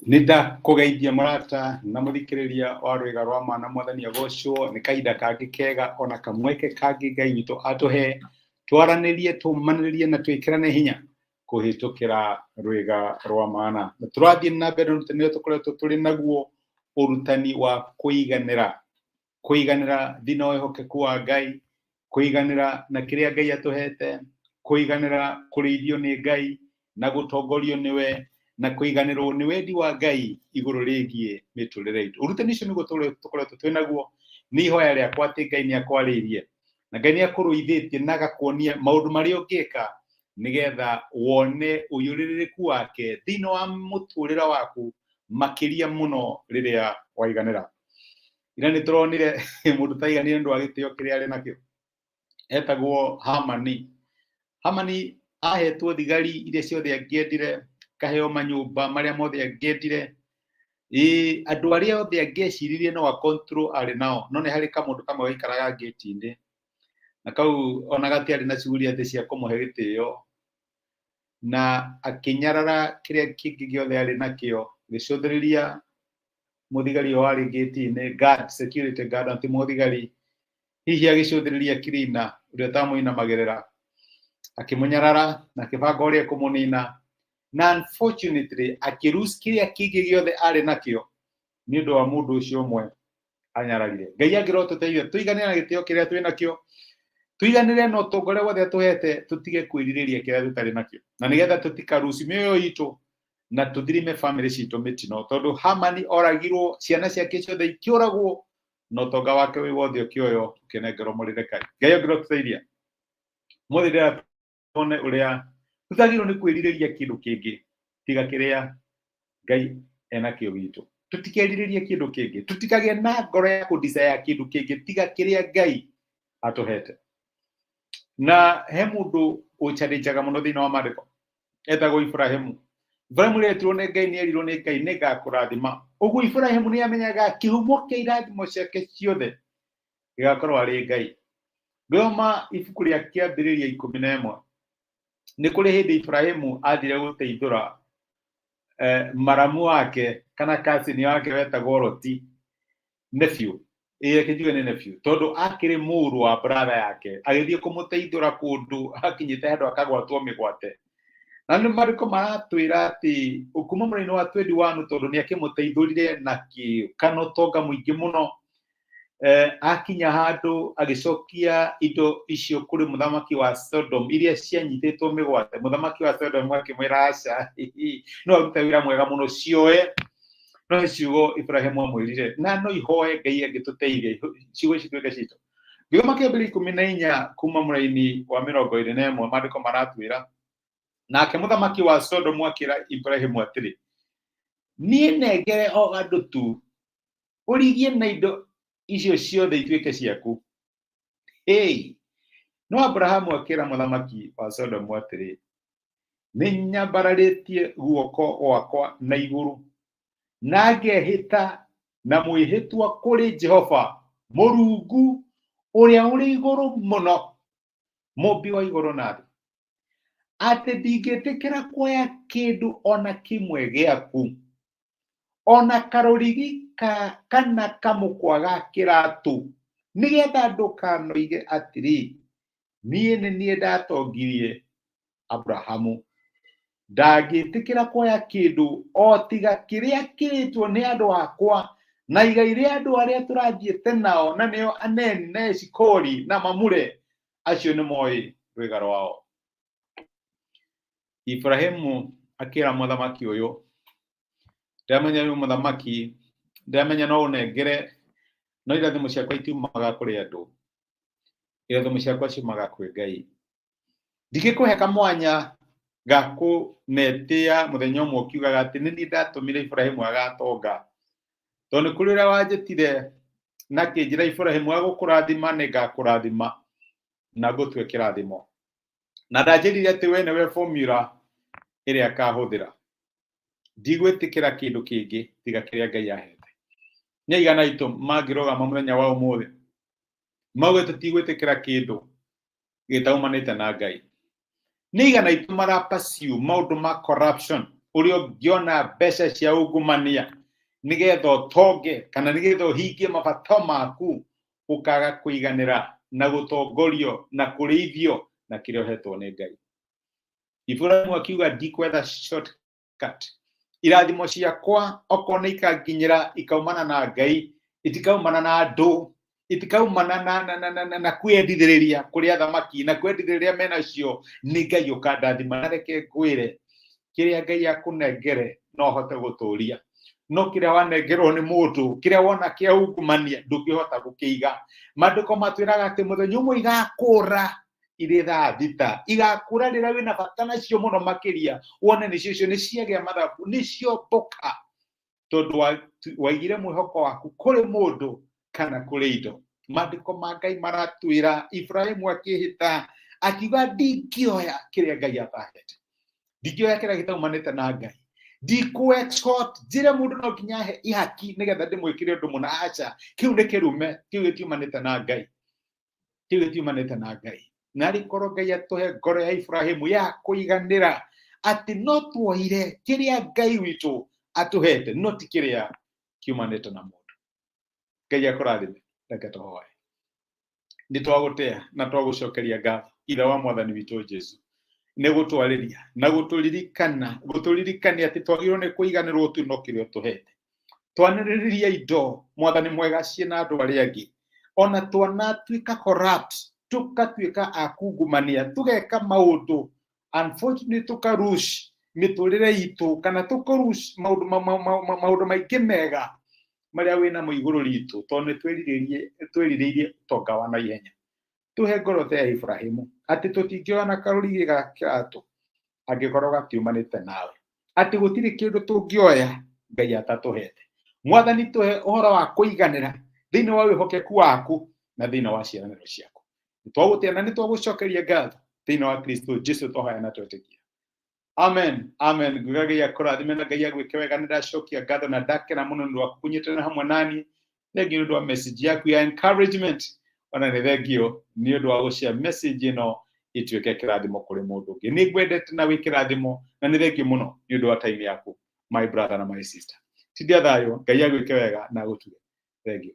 Nĩ ndakũgeithia mũrata na mũthikĩrĩria wa rwĩga rwa ma na Mwathani agocwo. Nĩ kahinda kangĩ kega ona kamweke kangĩ Ngai witũ atũhe twaranĩrie, tũmanĩrĩrie na twĩkĩrane hinya kũhĩtũkĩra rwĩga rwa mana. Na tũrathiĩ na mbere na ũrutani ũrĩa tũkoretwo tũrĩ naguo, ũrutani wa kũiganĩra, kũiganĩra thĩinĩ wa wĩhokeku wa Ngai, kũiganĩra na kĩrĩa Ngai atũhete, kũiganĩra kũrĩithio nĩ Ngai na gũtongorio nĩwe, na kũiganĩrwo nĩ wendi wa Ngai igũrũ rĩgiĩ mĩtũrĩre itũ. Ũrutani ũcio nĩguo tũkoretwo twĩ naguo. Nĩ ihoya rĩakwa atĩ Ngai nĩ akwarĩirie na Ngai nĩ akũrũithĩtie na agakuonia maũndũ marĩa ũngĩka nĩgetha wone ũiyũrĩrĩrĩku wake thĩinĩ wa mũtũrĩre waku, makĩria mũno rĩrĩa waiganĩra. Ira nĩ tũronire mũndũ taiganĩire nĩ ũndũ wa gĩtĩo kĩrĩa arĩ nakĩo, etagwo Hamani. Hamani ahetwo thigari iria ciothe angĩendire, kaheo manyũmba marĩa mothe angĩendire, ĩĩ andũ arĩa othe angĩeciririe no a control arĩ nao, no nĩ harĩ kamũndũ kamwe gaikaraga ngĩti-inĩ, na kau ona gatiarĩ na cuguri atĩ cia kũmũhe gĩtĩo, na akĩnyarara kĩrĩa kĩngĩ gĩothe arĩ nakĩo, gĩcũthĩrĩria mũthigari ũyũ warĩ ngĩti-inĩ, guard, security guard, na ti mũthigari, hihi agĩcũthĩrĩria cleaner ũrĩa ũtamũinamagĩrĩra, akĩmũnyarara na akĩbanga ũrĩa ekũmũnina, na unfortunately akĩlose kĩrĩa kĩngĩ gĩothe arĩ nakĩo nĩ ũndũ wa mũndũ ũcio ũmwe anyararire. Ngai angĩrotũteithia tũiganĩre na gĩtĩo kĩrĩa twĩ nakĩo, tũiganĩre na ũtonga ũrĩa wothe atũhete, tũtige kwĩrirĩria kĩrĩa tũtarĩ nakĩo, na nĩgetha tũtikaruci mĩoyo itũ na tũthirime bamĩrĩ citũ mĩtino, tondũ Hamani oragirwo, ciana ciake ciothe ikĩũragwo, na ũtonga wake wĩ wothe ũkĩoywo ũkĩnengerwo Moridekai. Ngai angĩrotũteithia mũthĩ ndĩra tuone ũrĩa tũtagĩrĩirwo nĩ kwĩrirĩria kĩndũ kĩngĩ tiga kĩrĩa Ngai enakĩo gitũ. Tũtikerirĩrie kĩndũ kĩngĩ, tũtikagĩe na ngoro ya kũ-desire kĩndũ kĩngĩ tiga kĩrĩa Ngai atũhete. Na he mũndũ ũcharĩnjaga mũno thĩinĩ wa maandĩko etagwo Ibrahimu. Ibrahimu rĩrĩa etirwo nĩ Ngai nĩ erirwo nĩ Ngai nĩ ngakũrathima. Ũguo Ibrahimu nĩ amenyaga kĩhumo kĩa irathimo ciake ciothe gĩgakorwo arĩ Ngai. Ngĩthoma ibuku rĩa Kĩambĩrĩria 11, nĩ kũrĩ hĩndĩ Ibrahimu athire gũteithũra maramu wake kana cousin wake wetagwo Loti, nephew, ĩĩ reke njuge nĩ nephew, tondũ akĩrĩ mũrũ wa brother yake, agĩthiĩ kũmũteithũra kũndũ akinyĩte handũ akagwatwo mĩgwate. Na nĩ maandĩko maratwĩra atĩ kuma mũraini wa 21, tondũ nĩ akĩmũteithũrire na kana ũtonga mũingĩ mũno, akinya handũ agĩcokia indo icio kũrĩ mũthamaki wa Sodom iria cianyitĩtwo mĩgwate. Mũthamaki wa Sodom akĩmwĩra aca, no arute wĩra mwega mũno, cioe. No he ciugo Ibrahimu amwĩrire, na no ihoe Ngai angĩtũteithia ciugo ici tuĩke citũ. Ngĩthoma Kĩambĩrĩria 14 kuma mũraini wa 21, maandĩko maratwĩra, nake mũthamaki wa Sodomu akĩra Ibrahimu atĩrĩ, niĩ nengere o andũ tu, ũrigie na indo icio ciothe ituĩke ciaku. Hey! No Abrahamu akĩra mũthamaki wa Sodomu atĩrĩ, nĩ nyambararĩtie guoko gwakwa na igũrũ na ngehĩta na mwĩhĩtwa kũrĩ Jehova Mũrungu ũrĩa ũrĩ igũrũ mũno, mũmbi wa igũrũ na thĩ, atĩ ndingĩtĩkĩra kuoya kĩndũ o na kĩmwe gĩaku, o na karũrigi kana kamũkwa ga kĩratũ, nĩgetha ndũkanoige atĩrĩ, niĩ nĩ niĩ ndatongirie Abrahamu. Ndangĩtĩkĩra kuoya kĩndũ o tiga kĩrĩa kĩrĩtwo nĩ andũ akwa na igai rĩa andũ arĩa tũrathiĩte nao, na nĩo Aneni na Eshikoli na Mamure, acio nĩ moĩ rwĩga rwao. Ibrahimu akĩra mũthamaki ũyũ, ndĩramenya wĩ mũthamaki, ndĩramenya no ũnengere, no irathimo ciakwa itiumaga kũrĩ andũ, irathimo ciakwa ciumaga kwĩ Ngai. Ndingĩkũhe kamwanya ga kũnetĩa mũthenya ũmwe ũkiugaga atĩ nĩ niĩ ndatũmire Ibrahimu agatonga, tondũ nĩ kũrĩ ũrĩa wanjĩtire na akĩnjĩra Ibrahimu agũkũrathima nĩ ngakũrathima na ngũtue kĩrathimo, na ndanjĩrire atĩ we nĩwe formula ĩrĩa akahũthĩra. Ndigwĩtĩkĩra kĩndũ kĩngĩ tiga kĩrĩa Ngai ahete. Nĩ aigana aitũ mangĩrũgama mũthenya wa ũmũthĩ mauge tũtigwĩtĩkĩra kĩndũ gĩtaumanĩte na Ngai? Nĩ aigana aitũ mara pursue maũndũ ma corruption? Ũrĩa ũngĩona mbeca cia ungumania nĩgetha ũtonge kana nĩgetha ũhingie mabata maku, ũkaga kũiganĩra na gũtongorio na kũrĩithio na kĩrĩa ũhetwo nĩ Ngai. Iburahimu akiuga, ndikwetha shortcut. Irathimo ciakwa okorwo nĩ ikanginyĩra, ikaumana na Ngai, itikaumana na andũ, itikaumana na kwĩyendithĩrĩria kũrĩ athamaki na kwĩyendithĩrĩria menacio. Nĩ Ngai ũkandathima. Na reke ngwĩre, kĩrĩa Ngai akũnengere no hote gũtũria, no kĩrĩa wanengerwo nĩ mũndũ, kĩrĩa wona kĩa ungumania, ndũngĩhota gũkĩiga. Maandĩko matwĩraga atĩ mũthenya ũmwe igakũra irĩ thaa 6, igakũra rĩrĩa wĩna bata nacio mũno makĩria, wone nĩcio icio nĩ ciagĩa mathabu, nĩcio mboka, tondũ waigire mwĩhoko waku kũrĩ mũndũ kana kũrĩ indo. Maandĩko ma Ngai maratwĩra Ibrahimu akĩhĩta akiuga, ndingĩoya kĩrĩa Ngai atahete, ndingĩoya kĩrĩa gĩtaumanĩte na Ngai, ndikũ export njĩre mũndũ no nginya he ihaki nĩgetha ndĩmwĩkĩre ũndũ mũna. Aca, kĩu nĩ kĩrume, kĩu gĩtiumanĩte na Ngai, kĩu gĩtiumanĩte na Ngai. Narĩ korwo Ngai atũhe ngoro ya Ibrahimu ya kũiganĩra atĩ no tuoire kĩrĩa Ngai witũ atũhete, no ti kĩrĩa kiumanĩte na mũndũ. Ngai akũrathime. Reke tũhoe. Nĩ twagũtea na twagũcokeria ngatho, Ithe wa Mwathani witũ Jesu, nĩ gũtwarĩria na gũtũririkana, gũtũririkania atĩ twagĩrĩirwo nĩ kũiganĩrwo tu no kĩrĩa ũtũhete. Twanĩrĩria indo, Mwathani mwega, ciĩna andũ arĩa angĩ, ona twanatuĩka corrupt, tũkatuĩka a kungumania, tũgeka maũndũ unfortunately, tũkarush mĩtũrĩre itũ kana tũkarush maũndũ maũndũ maingĩ mega marĩa wĩnamo igũrũ ritũ, tondũ nĩ twĩrirĩirie ũtonga wa naihenya. Tũhe ngoro ta ya Ibrahimu atĩ tũtingĩoya na karũrigi ga kĩratũ angĩkorwo gatiumanĩte nawe, atĩ gũtirĩ kĩndũ tũngĩoya Ngai atatũhete. Mwathani, tũhe ũhoro wa kũiganĩra thĩinĩ wa wĩhokeku waku na thĩinĩ wa ciĩranĩro ciaku. Nĩ twagũtĩa na nĩ twagũcokeria ngatho thĩinĩ wa Kristo Jesu twahoya na twetĩkia. Amen, amen. Nguga Ngai akũrathime na Ngai agwĩke wega. Nĩ ndacokia ngatho na ndakena mũno nĩ ũndũ wa kũnyitanĩra hamwe nani. Thengiũ nĩ ũndũ wa message yaku ya encouragement. Ona nĩ thengio nĩ ũndũ wa gũshare message ĩno ĩtuĩke kĩrathimo kũrĩ mũndũ ũngĩ. Nĩ ngwendete na wĩ kĩrathimo, na nĩ thengio mũno nĩ ũndũ wa time yaku, my brother na my sister. Tindia thayũ. Ngai agwĩke wega na agũtuge. Thengio.